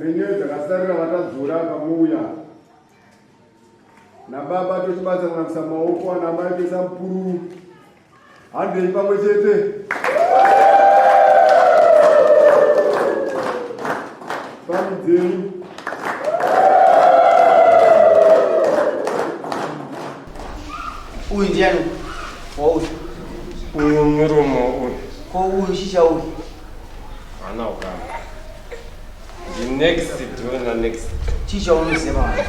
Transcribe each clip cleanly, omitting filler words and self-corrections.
Dzenyewe dzakasarira vatadzora pamuuya nababa tochibatsa kunamisa maoko ana mai toisa mupururu handei pamwe chete. Fami dzenyu. Uyu ndiani wauyu? Uyu murume uyu. Ko uyu shisha uyu? Hana ukama. The next door na next. Chii chaunoziva vanhu?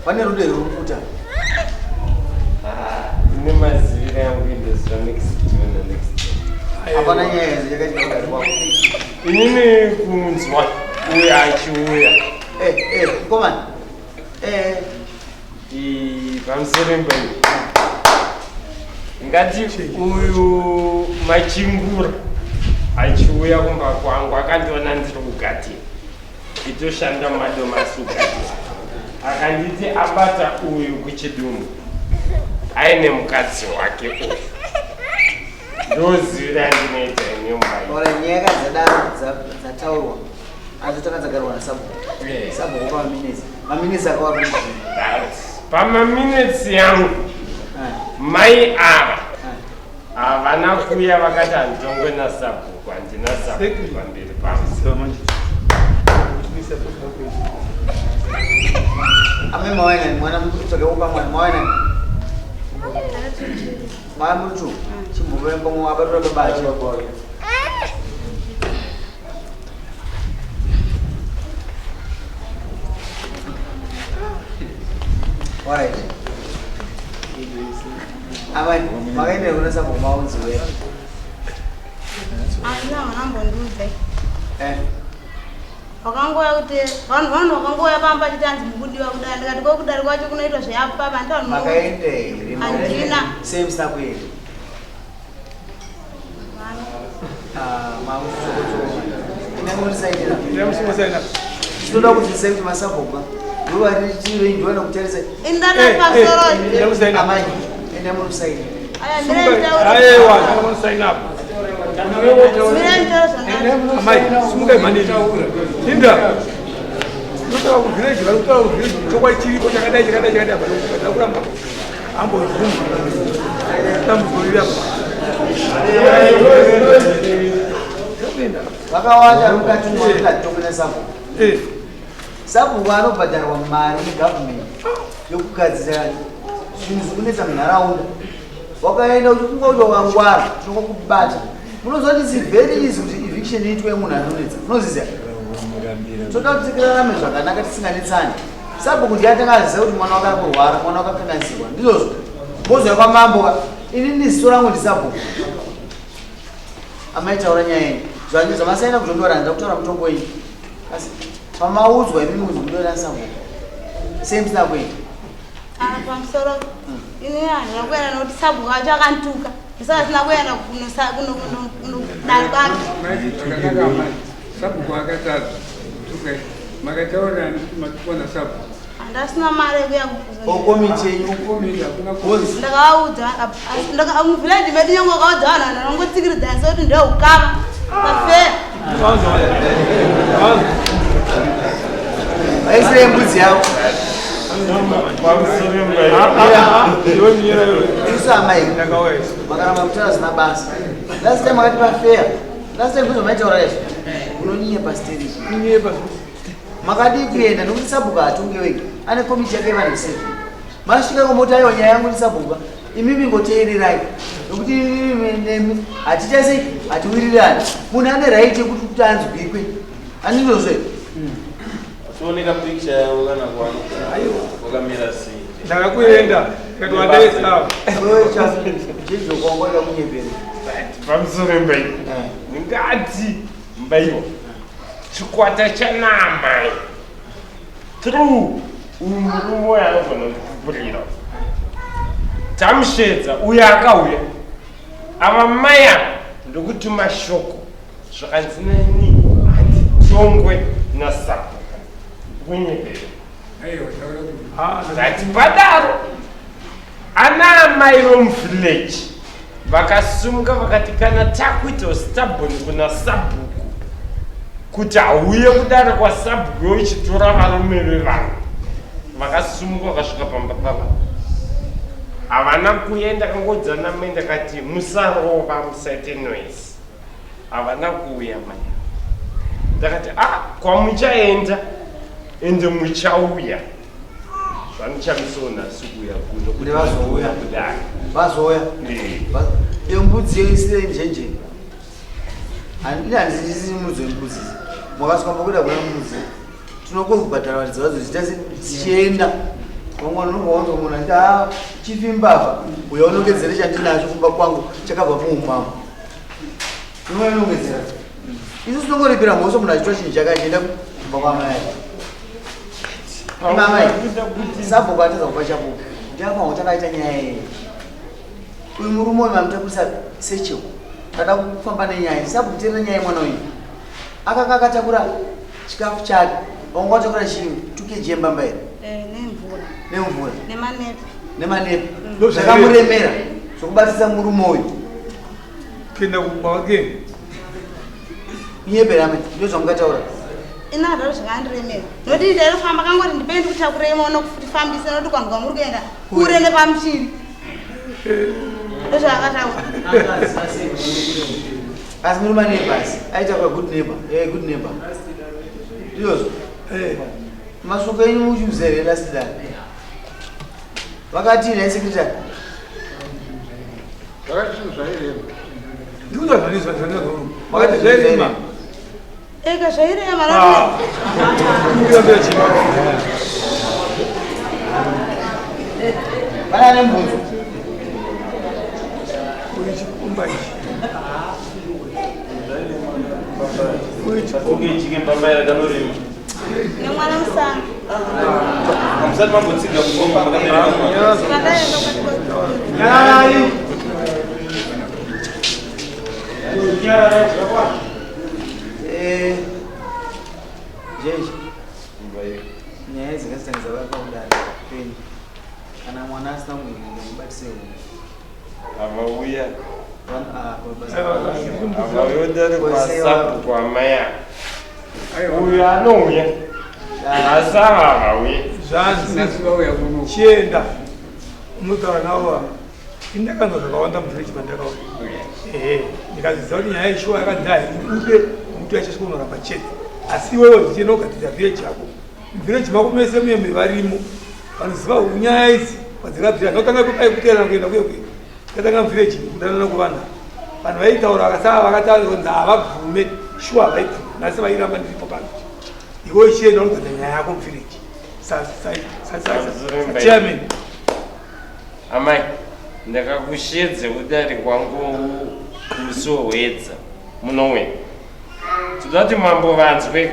Vane rudo here rukuta? Ah, ine maziviro yangu indoziva next door na next door. Hapana nyaya yacho yakaitika kudari kwako. Inini kunzwa uya achiuya. Eh, eh, mkomana. Eh, Pamusoro imba iyi. Ngati uyu machingura achiuya kumba kwangu akandiona ndiri kugatira itoshanda mumadomasi kugatira akanditi abata uyu kuchidumbu aine mukadzi wake uyu ndozivira ndinoita inyumba iyi. Ora nyaya dzadaro dzataurwa azotanga dzagarwa nasabhuku. Sabhuku pamaminitsi. Maminitsi akawapinda. Pamaminitsi yangu mai ava havana kuuya vakati handitongwe nasabhuku handina sabhuku pamberi pangu. Amai mawaina mwana mutsvage kupa mwana mawaina. Mwana mutu chimbovemba mwa abatura babache. Alright. Amai, makaenda kuna sabhuku maunziwe. Handina vanambondiudza. Eh. Vakangouya kuti vanhu vanhu vakangouya pamba chiti hanzi mukudiwa kudai ndikati ko kudari kwacho kunoitwa zveyapa vanhu vanhu Makaenda here? Handina. Same sina kuenda. Ah, tinoda kuzivisai kuti masabhuku ndovaritirenjwa nekutarisa amai enda munosaina Amai, simukai mhani. Linda. Unotaura kuvillage, vari kutaura kuvillage chokwadi chiripo chakadai chakadai chakadai apa kuramba. Ambozvuma. Dambudziko riri apa. Vakawanda vari mukati umu vasingatongwe nasabhuku. Eh. Sabhuku anobhadharwa mari negovernment yokugadzira zvinhu zvikunetsa munharaunda. Wakaenda uchifunga kuti wakangwara, tinongokubata. Munoziva kuti it's very easy kuti eviction iitwe munhu anonetsa. Munoziziva? Toda kuti tirarame zvakanaka tisinganetsani. Sabhuku ndiye atanga aziva kuti mwana wake ari kurwara, mwana wake akanganisirwa. Ndizvozvo. Mozouya kwamambo ka. Inini ziso rangu ndisabhuku. Amai taura nyaya yenyu. Zvanyu zvamasaina kuzondora handida kutaura mutongo wenyu. Asi pamaudzwa imimi kunzi mudora sabhuku. Sei musina kuenda? Ah, pamusoro ini handina kuenda nokuti sabhuku acho akanituka ndisaka sina kuenda kunodare kwake. Zvakanaka amai, sabhuku akatadza tukai makataurira kuti matukwa nasabhuku. Handasina mari yekuya Komiti yenyu Komiti hakuna komiti. Ndakavaudza muvhileji medu nyange wakaudza vanhu vanhu vanongotsikiridzana sekuti ndeukama pafeya. Vaisire mbudzi yavo. Isu amai makaramba kutaura zina basa. Last time makati pafeya. Last time kuzvo maitaura izvo. Unonyepa stereki. Makadii kuenda nekuti sabhuku haatonge wega. Ane komiti yake yevanhu seven. Masvika komoti aiwa nyaya yangu ndisabhuku. Imimi ngoteererai. Nekuti imimi nemi hatiita sei hatiwirirani. Munhu ane right yekuti kuti anzwikwe. Andizvozve. Tioneka picture yavo kana kuwana wakamira sei. Ndakakuenda ndikati wandaisa. Wewe cha jejo kwangu kunyepera. Pamusoro mbai. Ndingati mbaiwa. Chikwata chanamai. Through uyu murume uyo anogona kundipupurira. Tamushedza uyo akauya. Ava mai ava ndokutuma shoko zvakanzi neni handitongwe nasabhuku. Kunyepera. Ndati padaro ana amai vemuvillage vakasumuka vakati kana takuita stubborn kuna sabhuku. Kuti hauye kudare kwasabhuku uchitora varume vevanhu vakasumuka vakasvika pamba pava havana kuuya. Ndakangodza namai, ndakati musarova, musaite noise. Havana kuuya mai. Ndakati a ah, kwamuchaenda ende muchauya zvanichamisowo nhasi kuuya kuno kuti vazouya kudare. Vazouya iyo mbudzi yoisire njenje. Handini, handisisi mudzi wembudzi. Mwakasvika makuda kuya mbudzi, tinokona kubhadhara varidzi vadzo zita zichienda. Vamwe vanonga munhu achiti a chifimbavha uya unongedzere chandinacho kumba kwangu chakabva muumambo. Unoinongedzera. Isu tinongoripira mhosva munhu achitwa chinhu chake achienda kumba kwamai. Mamai sabhuku atadza kupa chapupu, ndiafanwa chakaita nyaya iyi. Uyu murume uyu mamutakurisa secheko, kada kufamba nenyaya. Sabhuku, teerera nyaya yemwana uyu. Akanga akatakura chikafu chake. Wanga watakura chii? 2 kg yembamba here? Eh, nemvura. Nemvura. Nemanepi. Nemanepi. Zvakamuremera zvokubatisa murume uyu. Kuenda kumba kwake. Kunyepera ame, ndizvo zvamukataura. Inazvo zvakandiremera nokuti ndairofamba kangoti ndipei ndikutakurei maona kutifambisa nokuti kwanhu kwamuri kuenda kure nepamuchiri. Ndozvaakataura. Asi murume ane basi aitakura. Good neighbor, good neighbor, ndizvozvo. Mashoko enyu muchuzere last time vakati nhai secretary? Zvakati zvinhu zvairema. Ndikuta zvanizvo makati zvairema. Eka, zvairema. Ndikuyambira chii? Pane ane mubvunzo? Uyu chikomba ichi, uyu chikomba. Unge mbambaira kanorema. Nemwana musana. Hamusati mambotsiga mugomba makabereka mwana. Pandaenda. Nyararai. Jeje, nyaya dzakasiyana dzavapa kudare penyu, kana mwana asina kuenda mubatise. Havauya, havauya dare kwasabhuku. Amai uyu anouya asi ava havauye. Zvanzi chienda unotaura navo. Indakanzwa zvakawanda muvillage mandakauya. Ehe, ndikaziziva kuti nyaya yeshuwa yakanzi haibude muti yachasvika unoramba chete, asi iwewe ndichienda kugadzirisa village yako. Muvillage mako mese muye varimo vanoziva nyaya idzi kwadzikabvira. Ndotanga kupai kuteerana kuenda kuye kuye tatanga muvillage kudanana kuvanhu. Vanhu vaitaura vakasava vakataura kunzi havabvume. Shuwa havaibvume nhasi, vairamba ndiripo pano. Iwe uchienda unogadzira nyaya yako muvillage sachairman. Amai, ndakakushedze kudare kwangu musi wewedza munouya. Toda kuti mambo vanzwe.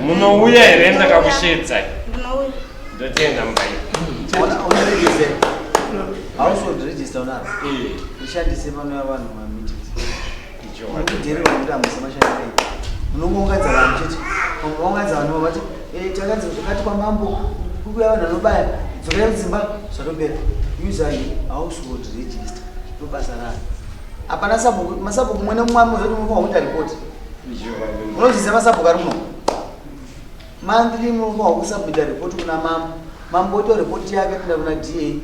Munouya here? Ndakakushedzai. Ndinouya. Ndotenda mbai. Unoregister household register unaro? Ishandise panouya vanhu mameetings. Murikudhererwa nekuti hamusi mashandiro. Munongounganidza vanhu chete. Vaunganidza vanhu vavati takanzi zvakati kwamambo, kukuya vanhu vanobaya, dzokerai kudzimba, zvatopera. Use household register, ndobasa rayo. Hapana sabhuku, masabhuku mumwe nemumwe amuzoti munofanira kuita ripoti. Munoziva masabhuku ari muno, monthly munofanira kusubmita ripoti kuna mambo. Mambo oita ripoti yake kuenda kuna DA,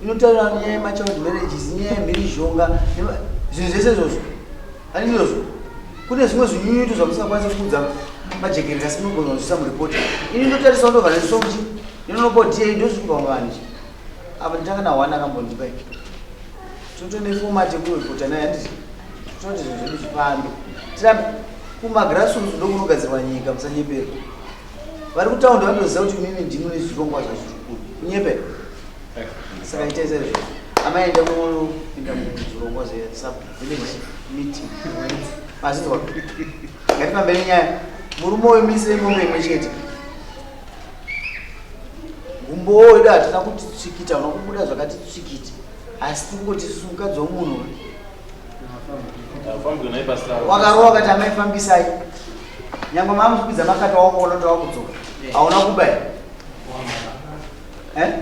inotaura nyaya yemachild marriages, nyaya yemhirizhonga, zvinhu zvese izvozvo. Ani izvozvo kune zvimwe zvinyunyuto zvamusingakwanisi kuudza majekerere, asi munogona kuzvisa muripoti. Ini ndotarisa, ndobva nesomuchi ndinonopa DA, ndozvikupa vanhu ichi. Apa nditanga naone akambondipa iki. Totone format yekuripota nayo, handiti? Tototi zvinhu zvedu zvifambe, tirambe kumagrassroots, ndokunogadzirwa nyika. Musanyepera vari kutaundi, vanotoziva kuti imimi ndimi nezvirongwa zvacho zvikuru. Kunyepera. Saka itai saizvozvo. Amaenda kunopinda muzvirongwa zvesub village meeting mazinzwa. Ngatifambe nenyaya. Murume uyu misire mombe imwe chete. Gumbo wedu hatina kuti tsvikita, una kubuda zvakati tsvikiti, asi tingoti mukadzi womunhu Afambwe naye pasaro. Wakarowa wakati amaifambisai, nyangwe mamukwidza makati wakuona kuti wakudzoka, hauna kubaya. Eh?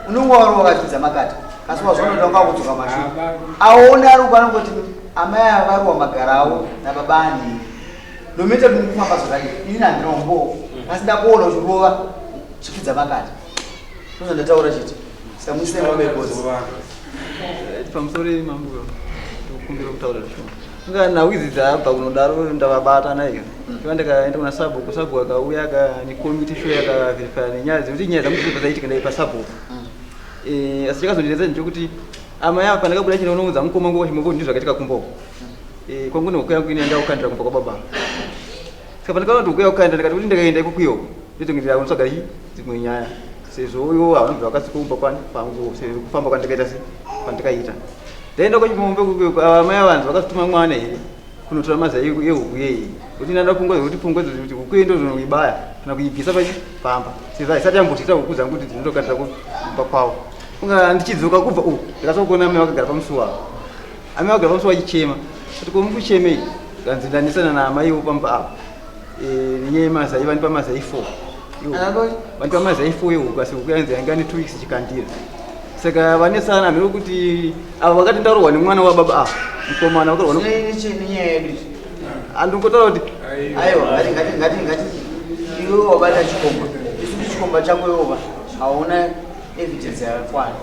Unonge warowa wakatidza makati, asi wazoona kuti wanga wakudzoka mashure, aone ari uko anongoti Amai ava varohwa magara avo nababa anhingi. Nomaita kuti mukufamba zvakadii, ini handina umbowo, asi ndakuona uchirova chipfidza makati. Ndozvandataura chete. Saka muisire mombe yebodzi. Pamusoro mambo tokumbira kutaura zvishoma. Inga nhau idzi dzabva kunodaro ndavabata nayo. Iva ndakaenda kuna sabhuku, sabhuku akauya akanikomiti sho yakaverifya nenyaya dzekuti nyaya dzangu dzobva dzaitika ndaipa sabhuku. Eh, asi chakazondinetsa ndechekuti amai ava pandakabuda chinonoudza mukoma wangu wachimoko ndizvo zvakaitika kumba uko. Eh, kwangu nehuku yangu ine ndakukandira kumba kwababa. Saka pandakaona kuti huku yakukandira ndikati kuti ndikaenda iko kuyo ndotonge ndakutsvaga chi dzimwe nyaya sezvo iwo havanobva vakasika kumba kwani pangu sezvo kufamba kwandikaita se kwandikaita. Ndaenda kwachimombe kuyo amai avanzi vakazotuma mwana here kunotora mazai ehuku yeyi kuti ndanda pfungwa dzekuti pfungwa idzodzo kuti huku iyi ndozonoibaya kana kuibvisa pachi pamba sezvo haisati yambozviita huku dzangu kuti dzinotokandira kumba kwavo. Kunga ndichidzoka kubva uku ndakasvika kuona amai vakagara pamusuwo apo. Amai vakagara pamusuwo vachichema kuti ko mukuchemei kanzi ndanesana naamaiwo pamba apo eh, nenyaya yemazai vandipa mazai 4 vandipa mazai 4 ehuku asi huku yanzi yanga ine 2 weeks ichikandira saka vanesana hameno kuti avo vakati ndarohwa nemwana wababa ava mukomana vakarohwa nenyaya yedu andingotaura kuti aiwa ngati ngati ngati ngati iwe wabata chikomba isu kuti chikomba chako iwova hauna evidence yakakwana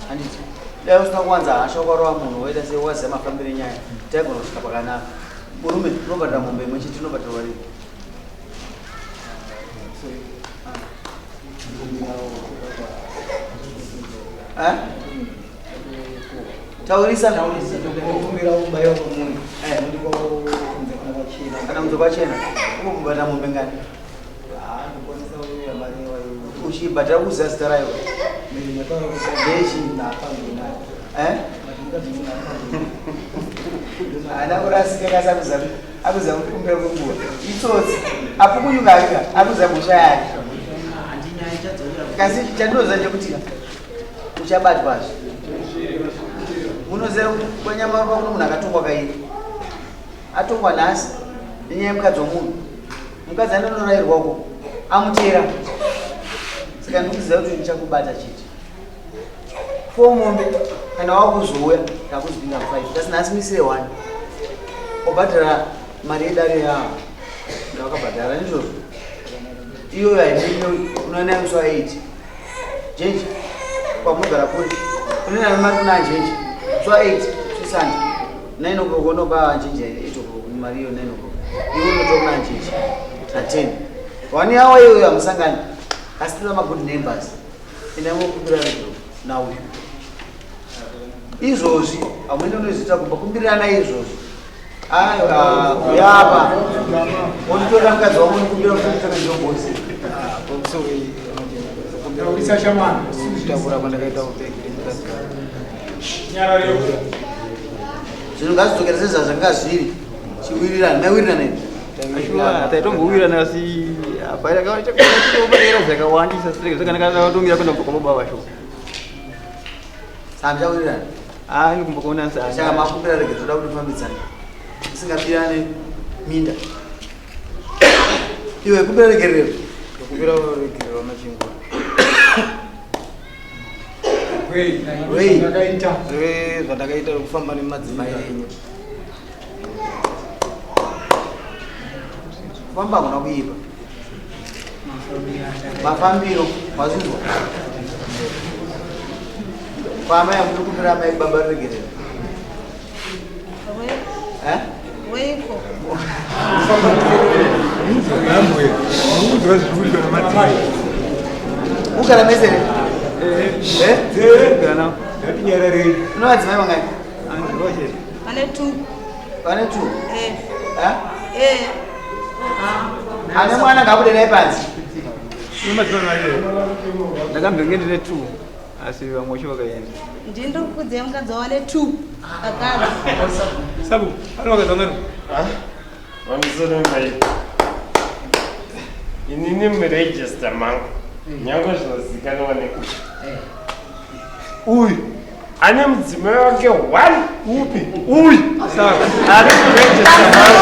handiti dai usina kuwanza hasha ukarova munhu waita sei waziva mafambiro enyaya taigona kusvika pakanaka murume unobhadhara mombe imwe chete unobhadharwa rii Eh? Taurisa. Kumbira kubayiwa kwemunhu. Eh. Ndiko kunze kuna kwachena. Kana kunze kwachena. Ukubhadhara mombe ngani? Ah, ndikwanisa kuuya mari iwayo. Uchibhadhara kuziva zita rayo. Ndataura kuti Ndechi. ndafambi nayo. Eh? Haana kurasika kasi akuziva akuziva kukumbira kwenguva. Itsotsi. Apukunyuka arika akuziva mhosva yake. Kasi chandinoziva ndechekuti uchabatwazve. Munoziva kuti kwanyamaropa kuno munhu akatongwa kairi. Atongwa nhasi nenyaya yemukadzi womunhu. Mukadzi anonorairwa uko amutera. Saka ndikuziva kuti ndichakubata chete. Four mombe kana wakuzouya takuzipinda mu5 kasi nhasi misire 1 obhadhara mari yedare yawo ndawakabhadhara ndizvozvo iyoyo hainei unoenda musi wa 8 jenji kwamunogara kuri unoenda mari kuna jenji musi wa 8 chisande 9 o'clock unopa jenji 8 o'clock mari iyo 9 o'clock iwe unotora kuna jenji na 10 wani awa iyoyo hamusangani asi tinoda magood neighbors enda mokumbira redo nauyu izvozvi hamuna unoziita kumba kumbirana izvozvi aiwa uyapa wonditorera mukadzi wangu nikumbira kuti ndiobosi Taurisa shamwari. Kutaura kwandakaita ubhegi zvinhu ngazvidzokere sezvazvanga zviri chiwirirana maiwirirana izvi Taitombowirirana asi apairakaobaira zvakawandisa zvakanaka tomira kuenda kumba kwababa vacho. Saka muchawirirana Ah, ini kumba kwaona saka makumbira rege zvoda kuti mufambidzane musingabirane minda iwe kumbira regerero Kumbira regerero machingo. Wei. Zvakaita. Zve zvandakaita kufamba nemadzimai enyu. Kufamba hakuna kuipa. Mafambiro wazvinzwa. Kwamai hamuna kumbira amai baba regerero. Eh? Weiko. Mugara mese here? Eh? Kana Ngatinyararei. Una vadzimai vangani? Vane two. Vane two. Eh. Eh? Eh. Ane mwana ngaabude naye panze. ndakambenge ndine two asi vamwe vacho vakaenda. Ndini ndiri mukadzi wane two. Kakadzi. Sabu, ano wakazangana. Pamusoro mai. Inini murejista mangu nyange zvinozikanwa nekuti uyu ane mudzimai wake one Upi? Uyu. Saka. ari murejista mangu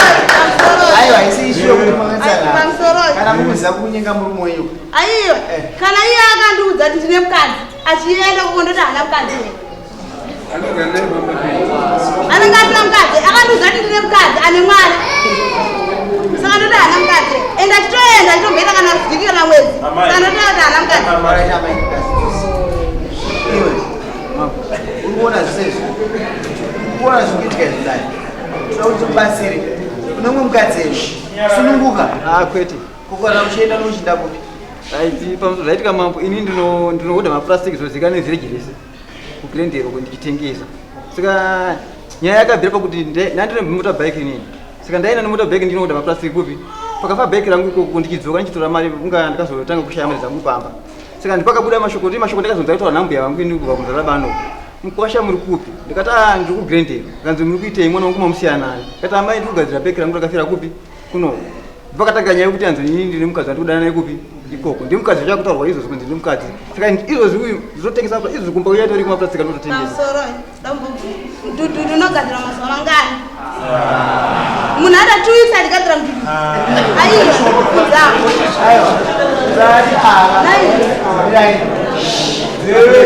Aiwa, isi issue yokuti makatsana. Pamusoro. Kana mukuziva kunyenga murume wenyu. Aiyo. Eh. Kana iye akandiudza kuti ndine mukadzi achienda uko ndoti haana mukadzi here. Anogara naye mama pei. Anenge asina mukadzi. ane mwana. Saka ndoti haana mukadzi. Ende achitoenda achitomboita kana vhiki kana mwedzi. Saka ndoti haana mukadzi. Iwe, uri kuona zvese izvi? Uri kuona zviri kuitika izvi dai? Toda kuti tikubatsire. Une mumwe mukadzi here? Sununguka. Ah, kwete. Ko kana uchienda nouchinda kupi? Aiti pamusoro zvaitika mambo, ini ndinohodha mapurasitiki zvozikanwa nevhireji rese kuGlendale uko ndichitengesa. Saka nyaya yakabvira pakuti ndandine motorbike inini. Saka ndaenda nemotorbike ndinohodha mapurasitiki kupi? Pakafa bheki rangu ikoko ndichidzoka ndichitora mari kunga ndakazotanga kushaya mari dzangu pamba. Saka ndipakabuda mashoko kuti mashoko ndakazonza kutaura nambuya vangu ini kubva kuMuzarabani uko. Mukwasha muri kupi? Ndikati ah ndiri kuGlendale. Kanzi muri kuitei mwana wangu mamusiyana nani? Ndikati amai ndiri kugadzira bheki rangu rakafira kupi? Kuno. Vakatanga nyaya yekuti hanzi inini ndine mukadzi wandiri kudanana naye kupi? Ikoko. Ndi mukadzi zvakutaurwa izvozvo kunzi ndi mukadzi. Saka izvozvi uyu ndinotengesa izvozvi kumba uya tori kumapurasitiki anototengesa. Pamusoro mudhudhudhu unogadzira mazuva mangani? Munhu ada 2 weeks achigadzira mudhudhudhu. Aiwa, kudzangu. Aiwa. Zari ava. Mirai. Wewe.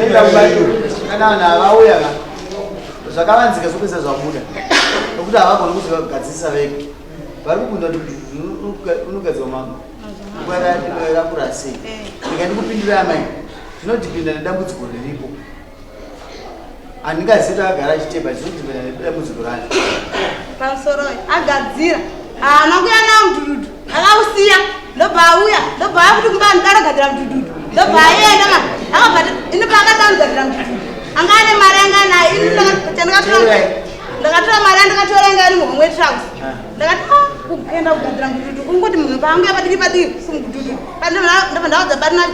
Enda kubairo. Kana vanhu ava vauya ka. Zvakavanzika zvopedza zvabuda. Nokuti havagoni kuzvigadzirisa vega. Vari kubvunza kuti mudhudhudhu unogadzirwa mambo. Nguva yakakura sei? Ndika ndikupindura amai. Zvinodhipinda nedambudziko riripo. Handingazivi kuti akagara achiteba zvinodhipinda nedambudziko racho. Pamusoro agadzira. Haana kuya nawo mudhudhudhu. Akausiya. Ndobva auya. Ndobva auya kuti kumba anogadzira mudhudhudhu. Ndobva aenda ma. Akabva ini paakati anogadzira mudhudhudhu. Anga ane mari anga anayo. Ini ndakatora ndakatora mari andakatora yanga iri muhomwe yetrouse. Ndakati ah kuenda kugadzira mudhudhudhu. Kungoti munhu paanguya padiki padiki simudhudhudhu. Ndobva ndaudza bari nati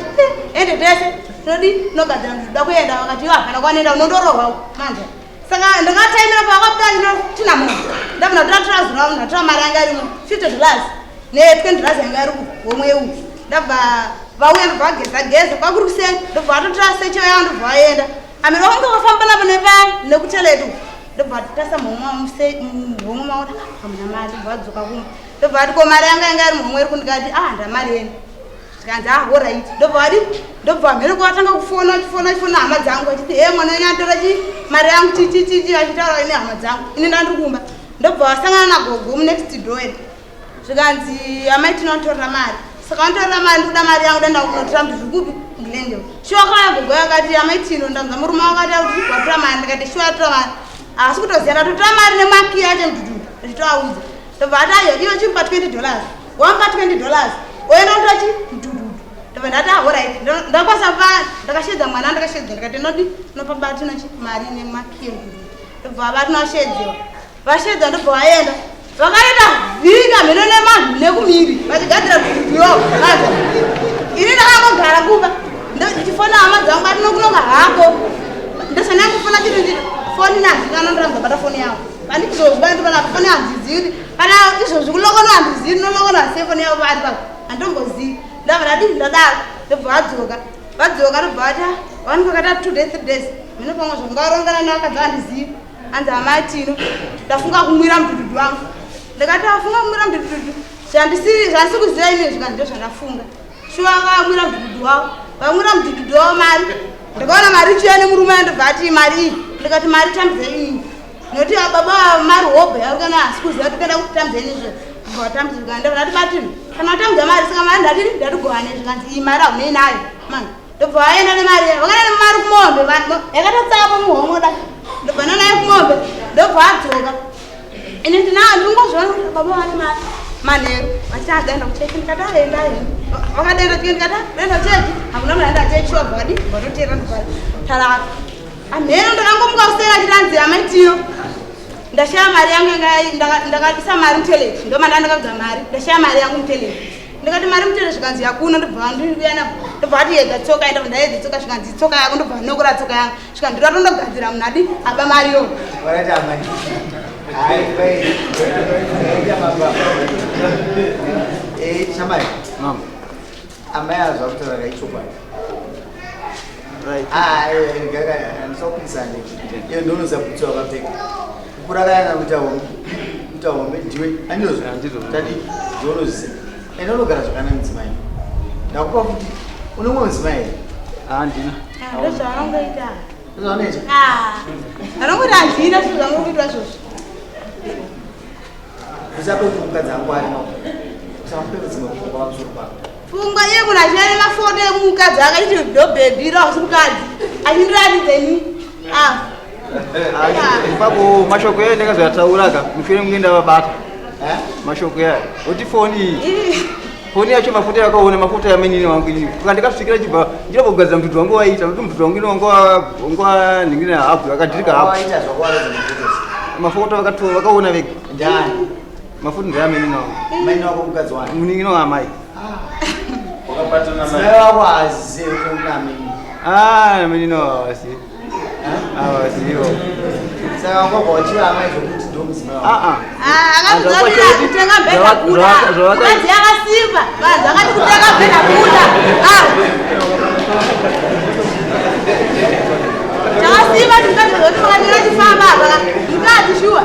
ende tese tinodi tinogadzira mudhudhudhu. Dakuenda vakati iwe hapana kwanoenda unondorohwa manje. Saka ndakataimira pavakabuda tina munhu. Ndabva ndatora trouse rangu ndatora mari yanga irimo $50 ne $20 yanga iri kuhomwe uku. Ndabva vauya ndobva vageza geza kwakuri kuseni ndobva vatotora secho yavo ndobva vaenda. Amene vanga vafamba navo nepa nekutoilet uku. Ndobva vatasa muhomwe mavo hamuna mari ndobva vadzoka kumba. Ndobva vati ko mari yanga yanga iri muhomwe iri kundikati ah ndamari yenu. Zvikanzi ah alright. Ndobva vadi ndobva mhene kwatanga kufona chifona chifona hama dzangu vachiti he mwana wenyu atora chi mari yangu chi chi chi chi vachitaura ine hama dzangu. Ini ndandiri kumba. Ndobva vasangana nagogo munext door yedu. Zvikanzi amai tinotorera mari. Saka vanotorera mari ndikuda mari yangu danda kunotora mudhudhu kupi kuGlendale. Shuwa akauya gogo akati amai tino ndanzwa murume wakati akuti watora mari ndikati shuwa atora mari. Asi kutoziva ndatotora mari nemakiyi acho mudhudhudhu ndichitoaudza. Ndobva ati aiwa iwe chimupa $20. Wamupa $20. Oenda kunotora chi mudhudhudhu. Ndobva ndati ah alright. Ndakwanisa pa ndakashedza mwana ndakashedza ndikati ndinodi nopa batino chi mari nemakiyi emudhudhudhu. Ndobva batino ashedzewa. Vashedza ndobva vaenda. Vakaenda vhika mheno nemanhu nekumiri vachigadzira mudhudhudhu iwawo. Ini ndakangogara kumba ndichifona hama dzangu bati nokunoka hako. Ndosana kufona chiri ndiri foni nazikana ndoramza bata foni yavo. Pandizvozvi bandibana foni handizivi kana izvozvi kulokono handizivi ndinolokono sei foni yavo vari papo handombozivi. Ndabva ndadii ndadaro ndobva vadzoka. Vadzoka ndobva vati vanhu vakata 2 days 3 days. Mheno pamwe zvangarongana nevakadzi handizivi. Hanzi amai Tino ndafunga kumwira mudhudhudhu wangu. Ndikati afunga kumwira mudhudhudhu zvandisiri zvandisi kuziva ini zvikanzi ndo zvandafunga. Shuwa vamwira mudhudhudhu wavo. Vamwira mudhudhudhu wavo mari. Ndikaona mari ichiuya nemurume ndobva ati mari iyi. Ndikati mari tambidzai ini. Nekuti baba mari hobho yauri kana asi kuziva kuti kuenda kutambidza ini zve. Ndobva vatambidza zvikanzi ndobva ndati batini. Kana watambidza mari saka mari ndati ndatigovane zvikanzi iyi mari haunei nayo. Mani. Ndobva vaenda nemari vakaenda nemari kumombe yakatotsava muhomwe da. Ndobva ndanayo kumombe ndobva adzoka. Ini ndinayo ndingozviona kuti baba vane mari manheru vachiti adaenda kuchechi ndikati aenda vakadaenda chike ndikati daenda kuchechi hakuna munhu aenda chechi wabva vadi vatotera ndobva tarara. Amheno ndakangomuka kuseni achiti anzi amai Tino ndashaya mari yangu ndakaisa mari mutoilet ndomanda ndakabva mari ndashaya mari yangu mutoilet. Ndikati mari mutoilet zvikanzi hakuna ndobva ndiuya nabo ndobva ati yedza tsoka enda ndaedza tsoka zvikanzi tsoka yako ndobva nokura tsoka yangu zvikanzi ndoda tondogadzira munhu adi aba mari yo. Alright amai. Hai bai. Baba. Eh shamai. Mama. Amai azwa kutaura kaichokwadi. Right. Ah, gaga andisakupikisana. Iyo ndonoziva bhutsu wakapfeka. Kukura kayana kuita hombe. Kuita hombe ndiwe. Andizvo. Handizvo. Tadi ndinoziva. Ende unogara zvakanaka mudzimai. Ndakupa futi une mumwe mudzimai here? Handina. Ndozvavanongoita. Ndozvaunoita? Ah. Vanongoti handina zvinhu zvangu kuitwa izvozvo. Usape kuti mukadzi angu arimo. Usamupe dzimwe pfungwa pamusoro pako. Pfungwa iye munhu achiva nemafoto emukadzi akachiti ndobhebhi iro hausi mukadzi achindiratidza ini. Ah. Ipapo mashoko yayo ndakazoyataura ka mushure munge ndavabata. Mashoko yayo. Oti foni iyi. Foni yacho mafuta yakaona mafuta yamenini wangu ini. Kana ndikasvikira chibva ndinoda kugadzira mudhudhu wangu waita kuti mudhudhu wangu ino wangu wanhingirina hapu akadhirika hapu. Waita zvakawanda mafoto. Mafoto vakatora vakaona vega. Ndani? Mafuta ndeyamenini wangu. Maini wako mukadzi wani? Munin'ina waamai. Wakabatana Mudzimai naye. wako haazive kuti una ameni. Ah, menini wawasi. Awasiwo. Saka wanga wachiva amai zvokuti ndo mudzimai wako. Ah ah. Akatuzonira kutenga mbedha kuda. Mukadzi akasimba. Vanhu vakati kutenga mbedha kuda. Ah. Takasimba mukadzi zoti makanira chifamba apa. Mukadzi shuwa.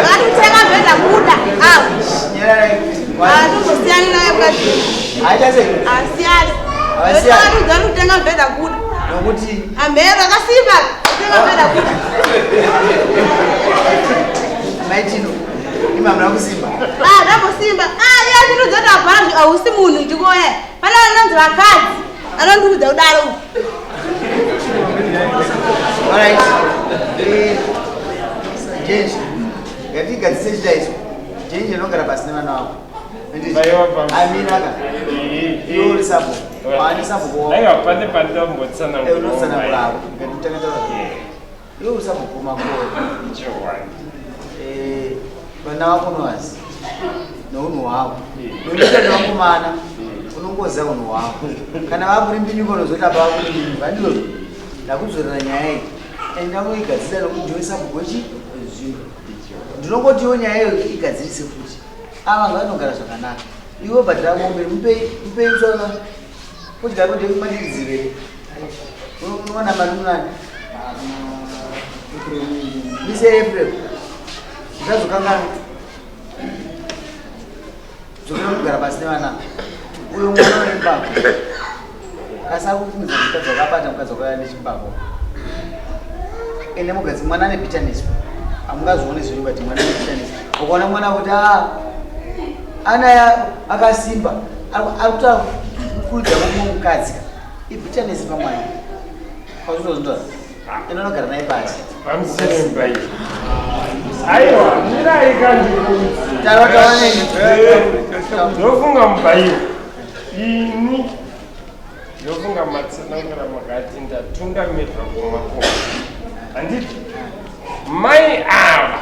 Vakati kutenga mbedha kuda. Ah. Nyararai. Ah, tombosiyana naye mukadzi. Aita sei? Asiyani. Havasiyani. Vakatuzonira kutenga mbedha kuda. Nokuti Amhero akasimba kutenga mbedha kuda. mai Tino imi hamuna kusimba. Ah, ndambosimba. Ah, iye achindudza kuti hapana hausi munhu ndikoye. Pane vanonzi vakadzi. Anondiudza kudaro. Alright. Eh, Jenji, ngatigadzise chidaiso. Jenji anogara pasi nevana vako. Vaiwa pamusoro. Amira ka. Iwe uri sabhuku. Waani sabhuku wako. Aiwa pane Eh, pandambotsanangura. unotsanangura hako. Ngatitanga taura. Iwe uri sabhuku makore. Chokwadi. Eh, vana vako unovaziva neunhu hwavo. Nokuti vakomana unongoziva unhu hwavo. Kana vakurimbinyuka unozoti apa vakurimbinyuka. Handizvozvo. Ndakudzorera nyaya iyi. Enda unoigadzirisa nokuti ndiwe sabhuku wezvinhu. Ndinongotiwo nyaya iyo igadzirise futi. Ava vanhu vanogara zvakanaka. Iwe bhadhara mombe mupei mupei utsvaka. Kudya kudya madiridzire. Unowana mari munani? Mise April. Usazokanganwa. Dzokera kugara pasi nevana. Uyo mwana une mbako. Kasakufungidza mukadzi wakabata mukadzi wakauya nechimbako. Ende mugadzi mwana ane bitterness. Hamungazooni zvenyu but mwana ane bitterness. Ukaona mwana kuti ah ana akasimba ari kutokurudzira mumwe mukadzi. Ibitterness pamwana. Kwazvozonzwa. Ende unogara naye pasi. Pamusoro mbayi. Aiwa, mirai kandikuudze. Taura taura neni. Ndofunga mubayiwa. Ini ndofunga matsanangura makati ndatungamirwa kumakoko. Handiti mai ava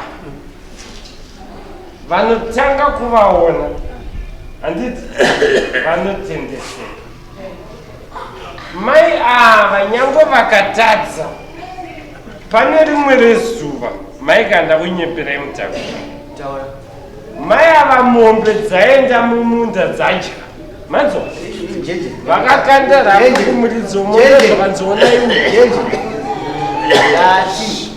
vanotanga kuvaona handiti vanotendeseka. Mai ava nyange vakatadza pane rimwe rezuva mai kanda kunyeperai mutakura. Taura. Mai ava mombe dzaenda mumunda dzadya manzwa Jeje. vakakanda rapo Jeje. kumuridzi womombe Jeje. zvakanziona imwe Jeje. Ndati.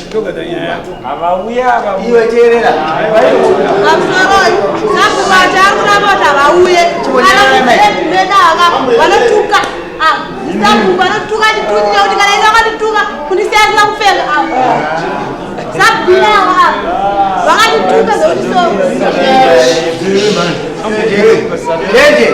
Ndogadzira nyaya yako. havauya ava Iwe teerera. Pamusoroi. Sabhuku ati ari kuramba kuti havauye. Kana vanotuka. Ah, sabhuku vanotuka chituti chekuti kana ine vakatituka kundisiya ndisina kupfeka. Ah. Sabhuku ava ah. Vakatituka zvekuti so. Jeje.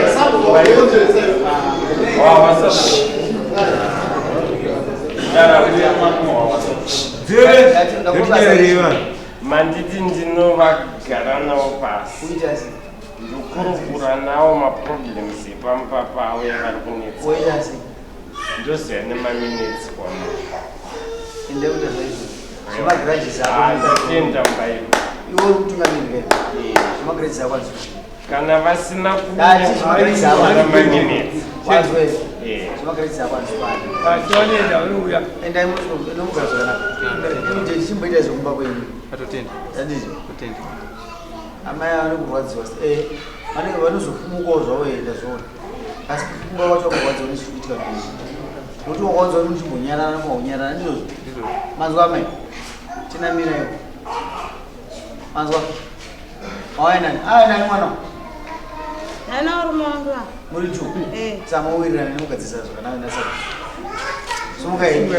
Manditi ndinovagara navo pasi Uita sei? ndokurukura navo maproblems epamba pavo yavari kunetsa Woita sei? ndoziva nemaminitsi kwama Ende kuita zvaizvo. Zvemagrudges ako. nditenda mubayiwa Iwe uri kutungamirira. Zvemagrudges ako handizvo. Kana vasina Ndati zvemagrudges ako handizvo. maminitsi Wanzwe. Eh. Zvemagrudges ako handizvo pano. Tiwanenda vanouya. Endai munomugara zvakanaka. Imi jeje chimboita zvekumba kwenyu. Atotenda. Handizvo. Totenda. Amai vanokurwadziwa. Eh, vanenge vanozofumukawo zvavo enda zvoona. Asi kufumuka kwacho kurwadziwa nezviri kuitika kwenyu. Nokuti wakawanzwa kuti muchimbonyarara maunyarara ndizvozvo. Manzwa amai. Tinamira iwo. Manzwa. Auya nani? Auya nani mwana? Ana varume vangu ava. Muri two. Eh. Samawirirana nemugadzirisa zvakanaka nasa. Sumuka iyi.